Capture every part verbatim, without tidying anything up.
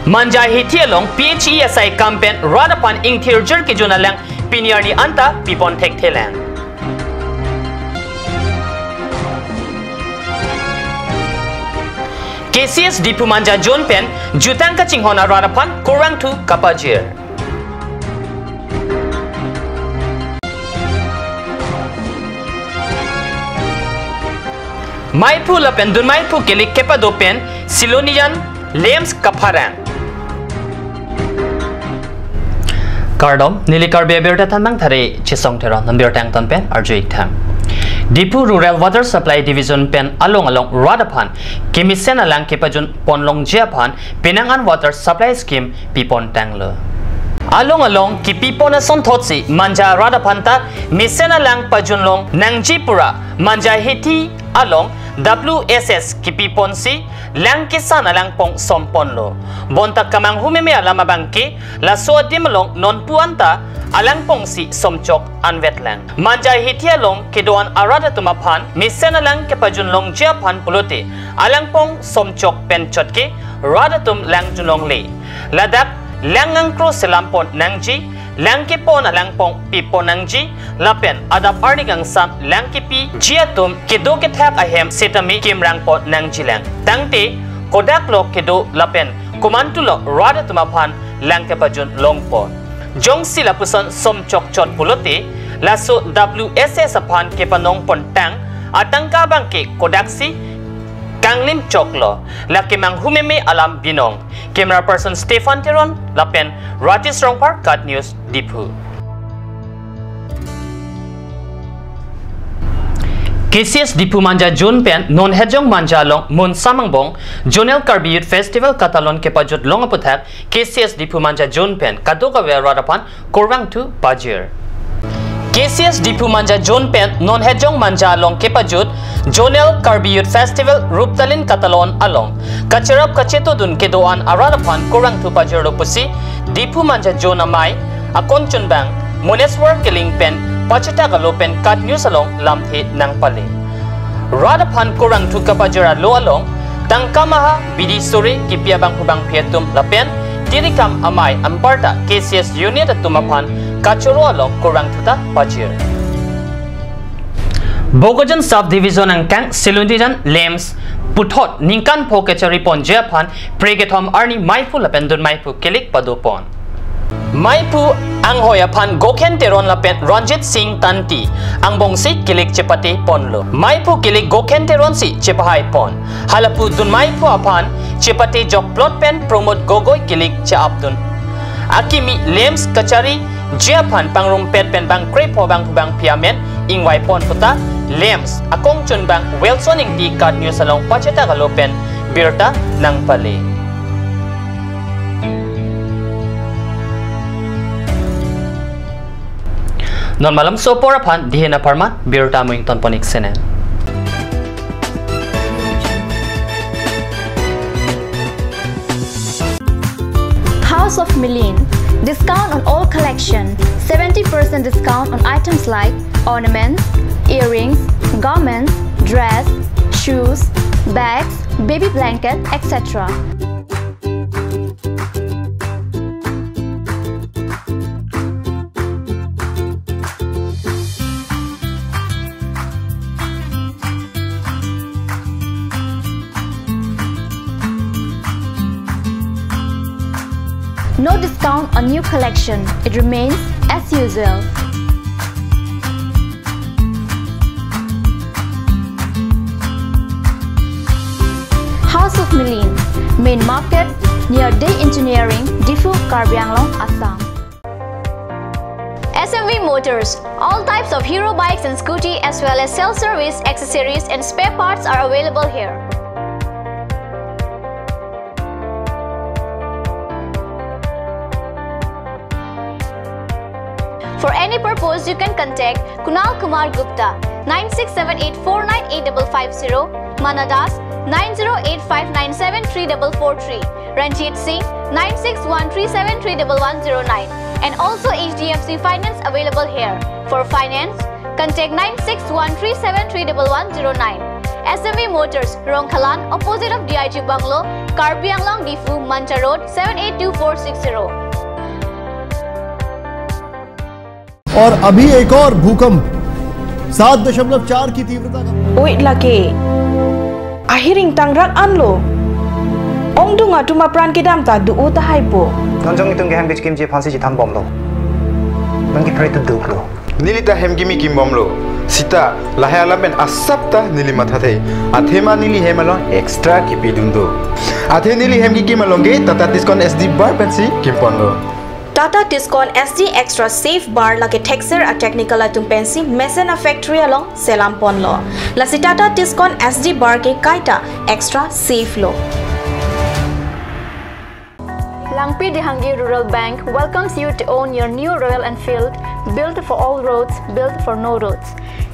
Manja Hithi along P H E asai akam pen rat aphan ingthirjir kejun alang pini arni anta pipon thekthelang. K C S Diphu Manja Zone pen jutang kachinghon arat aphan kurvangthu kapajir. Maiphu lapen dunmaiphu kelik kepado pen Silonijan lamps kapharang. Kardom, neli Karbi abirta thanbang thari Chisong Teron, nambirta angton pen arju-ik tha. Diphu Rural Water Supply Division pen along along rat aphan kemesen alang kepajun pon longji aphan penang an water supply scheme pipon tanglo. Along along kepipon asonthotsi Manja rat aphan ta mesen alang pajun long nangji pura Manja Hithi along W S S kepiponsi lang kesan alangpong somponlo. Bonta kemanghu meme alam abangke laso adim along nonpu anta alangpongsi somchok anvetlang. Manja Hithi along kedo-an arat atum aphan mesen alang kepajun longji aphan pulote alangpong somchok pen chotke rat atum lang junlongle. Ladak lang angkro selam pon nangji, lang kepon alangpong pipon nangji, lapen adap arni kangsam lang kepiji atum kedo kethak ahem setame kimrang pon nangjilang. Tangte kodak lo kedo lapen komantu lo rat atum aphan lang kepajun longpon. Jongsi lapuson somchok chot pulote laso W S S aphan kepanong pontang atangka abangke kodaksi kanglim choklo. Lake manghu meme alam binong. Camera person Stefan Teron lapen Rajesh Rongphar, KAT News, Diphu. K C S Diphu Manja Zone pen non Hejong Manja along Monsam angbong Zonal Karbi Youth Festival katalon kepajut long aphuthak K C S Diphu Manja Zone pen kadokave arat aphan kurvangthu pajir. K C S Diphu Manja Zone pen non Hejong Manja along kepajut Zonal Karbi Youth Festival ruptalin katalon along kacherap kachetodun kedo-an arat aphan kurvangthu pajirlo pusi Diphu Manja Zone amei akongchunbang Moneswar Killing pen pachethak alo pen KAT News along lamthe nangpale. Rat aphan kurvangthu kapajir alo along tangka maha, bidi sore, kipi abangphu bangphi atum lapen tirikam amei anparta K C S unit atum aphan kachoro along kurvangthu ta pajir. Bokajan Sub Division angkang Silonijan lamps puthot ningkan pho kechari ponji aphan phre kethom arni maiphu lapen dunmaiphu kelik padopon. Maiphu anghoi aphan Gokhen Teron lapen Ranjit Singh Tanti angbongsi kelik chepate ponlo. Maiphu kelik Gokhen Teron si chepahai pon. Halapu dunmaiphu aphan chepate jokplot pen Pramod Gogoi kelik che-apdun. Akimi lamps kachariji aphan pangrumpet pen bangkrepho bangphu bangphi amen ingvai pon puta lamps akongchunbang Wilson Ingti KAT News along pachethak alo pen birta nangpale. Non malam so apor aphan dihen apharman birta mo ingtonpon-ik sene. House of Milen, discount on all collection, seventy percent discount on items like ornaments, earrings, garments, dress, shoes, bags, baby blanket, et cetera. No discount on new collection. It remains as usual. House of Milen, main market, near Dey Engineering, Diphu, Karbi Anglong, Assam. S M V Motors, all types of Hero bikes and scooty, as well as self-service accessories and spare parts are available here. For any purpose, you can contact Kunal Kumar Gupta, nine six seven eight four nine eight double five zero, Mana Das, nine zero eight five nine seven three double four three, Ranjit Singh, nine six one three seven three double one zero nine, and also H D F C Finance available here. For finance, contact nine six one three seven three double one zero nine. S M V Motors, Rongkhalan, opposite of D I G Bungalow, Karbi Anglong, Diphu, Manja Road, seven eight two four six zero. और अभी एक और भूकंप सात दशमलव चार की तीव्रता का। Oi lake. Ahiring tangrak anlo. Ongdung atum apran kedam ta do-o tahai po. Non jong itum ke hem kechikimji aphansi chethan bomlo. Non ke pray to duklo. Neli ta hem kimi kim bomlo. Sita, lahai alam pen asap ta neli mathathe. Athema neli hem along extra kipidun do. Athe neli hem kikim along ke Tata Tiscon S D bar pensi kimponlo. Tata Tiscon S D Extra Safe Bar lake thekser a technical atum pensi mesen a factory along selam ponlo. Lasi Tata Tiscon S D Bar ke kaita extra safe lo. Langpi Dehangi Rural Bank welcomes you to own your new Royal Enfield, built for all roads, built for no roads.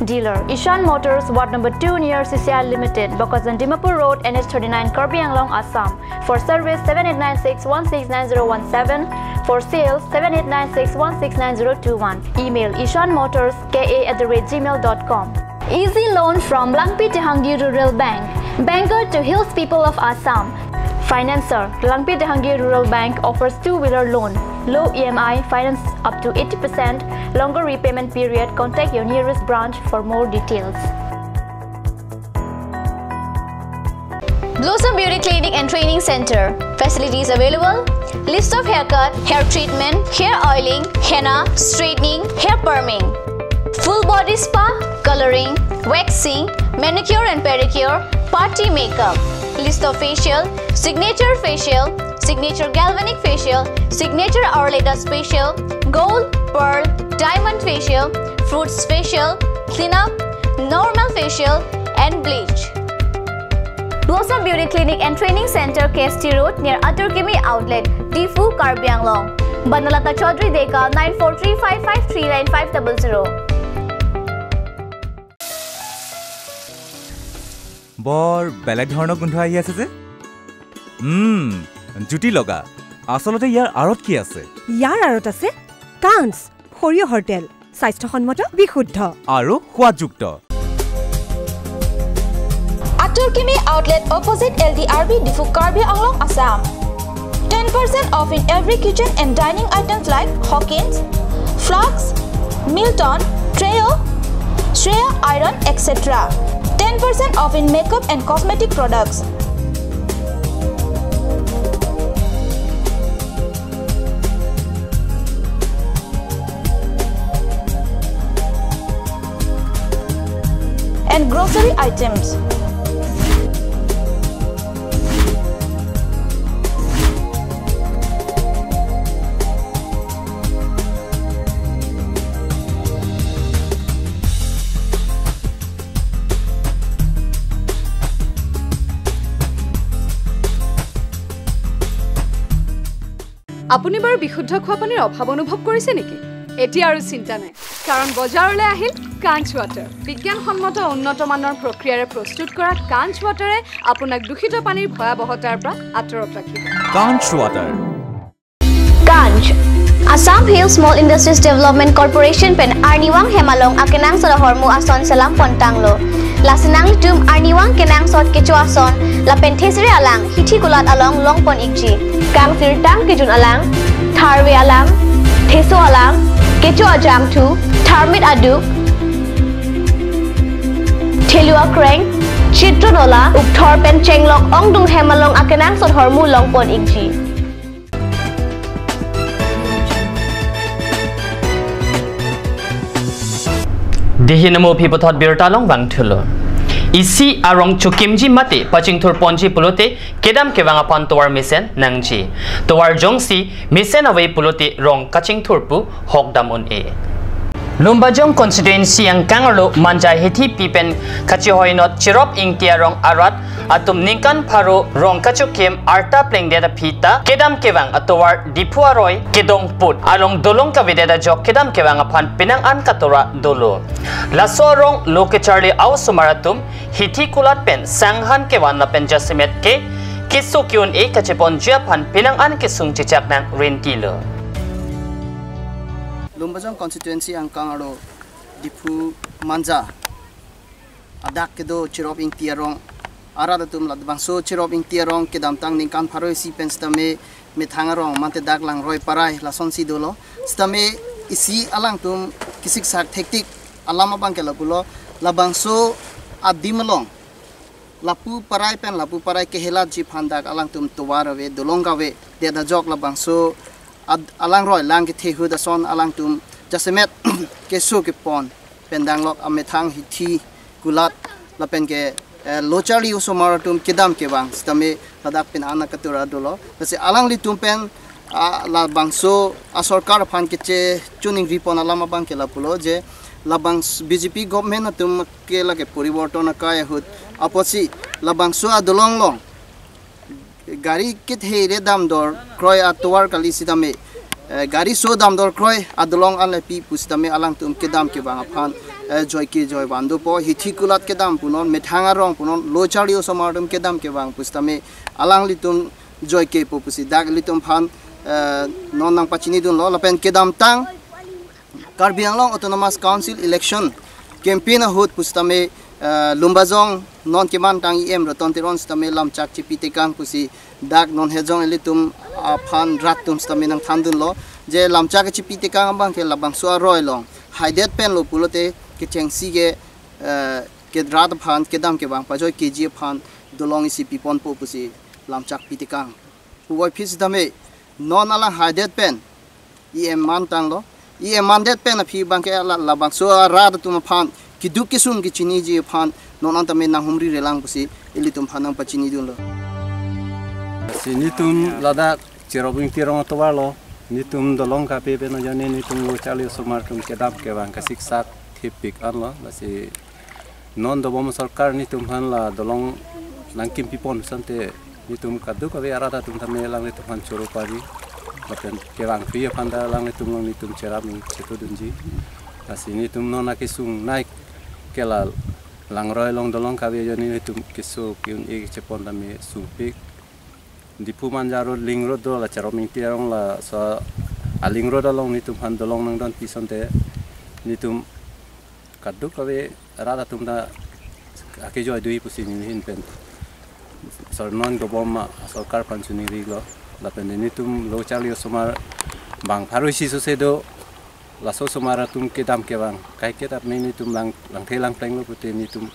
Dealer, Ishan Motors, Ward number two near C C I Limited, Bokajan Dimapur Road, N H thirty-nine, Karbi Anglong, Assam. For service, seven eight nine six one six nine zero one seven. For sales, seven eight nine six one six nine zero two one. Email ishan motors K A at the rate gmail dot com. Easy loan from Langpi Dehangi Rural Bank, banker to hills people of Assam. Financer, Langpi Dehangi Rural Bank offers two-wheeler loan, low E M I, finance up to eighty percent, longer repayment period. Contact your nearest branch for more details. Blossom Beauty Clinic and Training Center. Facilities available: list of haircut, hair treatment, hair oiling, henna, straightening, hair perming, full body spa, coloring, waxing, manicure and pedicure, party makeup, list of facial, signature facial, signature galvanic facial, signature Ayurveda facial, gold, pearl, diamond facial, fruits facial, cleanup, normal facial, and bleach. Blossom Beauty Clinic and Training Center, K S T Road, near Atur Kimi Outlet, Diphu, Karbi Anglong. Banalata Chaudhary Deka, nine four three five five three nine five double zero. বৰ বেলেগ ধৰণৰ গোন্ধ আহি আছে যে। উম, জুতি লগা। আচলতে ইয়াৰ আঁৰত কি আছে? ইয়াৰ আঁৰত আছে কাঞ্চ, সৰিয়হৰ তেল, স্বাস্থ্যসন্মত, বিশুদ্ধ। আৰু সোৱাদযুক্ত। Atur Kimi Outlet, opposite L D R B, Diphu, Karbi Anglong, Assam. Ten percent off in every kitchen and dining items like Hawkins, flasks, Milton, Trio, Shreya Iron, et cetera. Ten percent off in makeup and cosmetic products. And grocery items. আপুনি বাৰু বিশুদ্ধ খোৱা পানীৰ অভাৱ অনুভৱ কৰিছে নেকি? এতিয়া আৰু চিন্তা নাই, কাৰণ বজাৰলৈ আহিল কাঞ্চ ৱাটাৰ। বিজ্ঞানসন্মত উন্নত মানৰ প্ৰক্ৰিয়াৰে প্ৰস্তুত কৰা কাঞ্চ ৱাটাৰে আপোনাক দূষিত পানীৰ ভয়াৱহতাৰ পৰা আঁতৰত ৰাখিব। কাঞ্চ water. Kanch, Assam Hill Small Industries Development Corporation pen arnivang hem along akenangsot ahormu ason selam pontanglo. Lasi nanglitum arnivang kenangsot kecho ason lapen thesere alang hithi kulat along longpon ikji. Kangsirtang kejun alang, tharve alang, theso alang, kecho ajangthu, tharmit aduk, thelu akreng, chitro nola, ukthor pen chenglok ongdung hem along akenangsot ahormu longpon ikji. Dihin amo aphi puthot birta along vangthulo. Isi arong chokimji mate pachingthur ponji pulote kedam kevang aphan tovar mesen nangji. Tovar jongsi mesen ave pulote rong kachingthur pu hokdam un-e. Lumbajong constituency angkang arlo Manja hithi pi pen kachihoinot Cherop Ingti arong arat atum ningkan pharo rong kachokim arta plengdet aphi ta kedam kevang atovar Diphu aroi kedongput along dolong kavedet ajok kedam kevang aphan penang an katora dolo. Laso arong lo kecharli a-osomar atum hithi kulat pen sanghan kevan lapen jasemet ke keso ke-un-e kacheponji aphan penang an kesung chechak nang rintilo. Lumbajong constituency angkang arlo Diphu Manja Dak kedo Cherop Ingti arong arat atum, labangso Cherop Ingti arong kedamtang ningkan pharo isi pen sitame methang arong mate dak Langroi Parai lasonsi dolo. Sitame isi alangtum kesiksak thektik alam abang ke lapulo, labangso adim along lapu parai pen lapu parai kehelatji aphan dak alangtum tovar ave, dolong kave, det ajok labangso ad-, alangroi lang kethe ahut ason alangtum jasemet keso kepon pen danglok amethang hithi kulat lapen ke, eh, lo charli osomar atum kedam kevang sitame ladak pen ana katura dolo. Lasi alanglitum pen, ah, labangso asorkar aphan keche chuning ripon alam abang ke lapulo je labang s-, B J P government atum ke lake poriborton akai ahut apotsi labangso adolong along gari kethe re damdor kroi atovar kali sitame, eh, gari so damdor kroi adolong anlepi pusitame alangtum kedam kevang aphan, eh, joike joivan dopo, hithi kulat kedam punon, methang arong punon, lo charli osomar atum kedam kevang pusitame alanglitum joikepo pusi dak ilitum aphan, eh, non nangpachinidunlo lapen kedamtang Karbi Anglong Autonomous Council election campaign ahut pusitame, eh, Lumbajong non kemantang E M Roton Teron sitame lamchak chipi tekang pusi dak non hejong ilitum aphan rat atum sitame nangthandunlo je lamchak chipi tekang abang ke labangso aroi along haidet pen lo pulote kechengsi ke, eh, ke rat aphan kedam kevang pajoikeji aphan dolong isi piponpo pusi lamchak pi tekang. Puvoiphit sitame non alang haidet pen E M mantanglo. E M mandet pen aphi abang ke la, labangso arat atum aphan keduk kesung kechiniji aphan non antame nanghumri relang pusi ilitum aphan nangpachinidunlo. Si nelitum ladak Cherop Ingti arong atovarlo, nelitum dolong kape pen ajoine nelitum lo charli osomar atum kedam kevang kasiksak thepik anlo, lasi non dobom asorkar nelitum aphan la dolong nangkim pipon sante nelitum kadokave arat atum tame alanglitum aphan choro pari. Lapen kevang free aphan ta alanglitum along nelitum cherap nung chetodunji. Lasi nelitum non akesung nai ke la Langroi along dolong kave ajoine nelitum keso ke-un-e kechepon tame sungpik. Diphu Manja road, link road do, la Cherop Ingti arong laso a link road along nelitum aphan dolong nangdon pi sante nelitum kadokave rat atum ta akejoi dui pusi neli ahin pen sor non dobom asorkar aphan chuning rilo. Lapen nelitum lo charli osomar bang pharo isi sose do, laso osomar atum kedam kevang kaiketa me nelitum lang, langthe langplenglo pute nelitum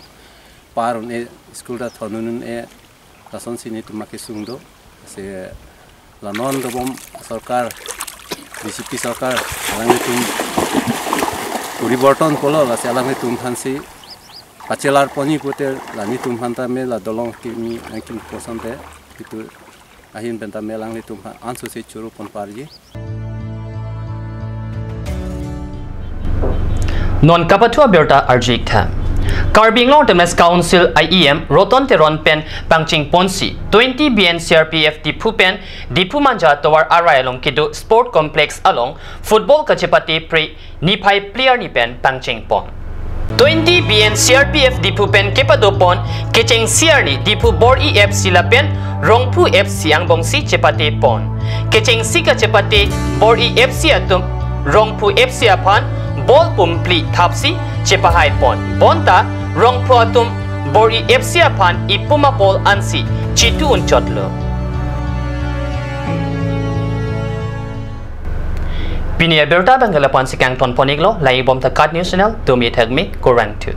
par un-e, school ta thon un-e, lasonsi nelitum akesung do. Se la non dobom sorkar, B J P sorkar, alanglitum poriborton pulo, lasi alanglitum aphansi pachelar ponji pute la nelitum aphan tame la dolong kimi nangkim pon sante itum ahin pen tame alanglitum aphan ansose choro pon parji. Non kapathu abirta arju-ik tha. Karbi Anglong Autonomous Council a E M Roton Teron pen pangcheng ponsi twenty B N C R P F Diphu pen Diphu Manja tovar arai along kedo Sport Complex along football kachepate pre niphai phli arni pen pangcheng pon. Twenty B N C R P F Diphu pen kepado pon kechengsi arni Diphu Bor-i F C lapen Rongphu F C angbongsi chepate pon. Kechengsi kachepate Bor-i F C atum Rongphu F C aphan ball pum phli thapsi chepahai pon. Bonta Rongphu atum Bor-i F C aphan ipum a-ball ansi chitu unchotlo. Pini abirta abang ke lapu-ansi kangton pon-iklo, langdunbom tha KAT News Channel, tumi thakmi kurang thu.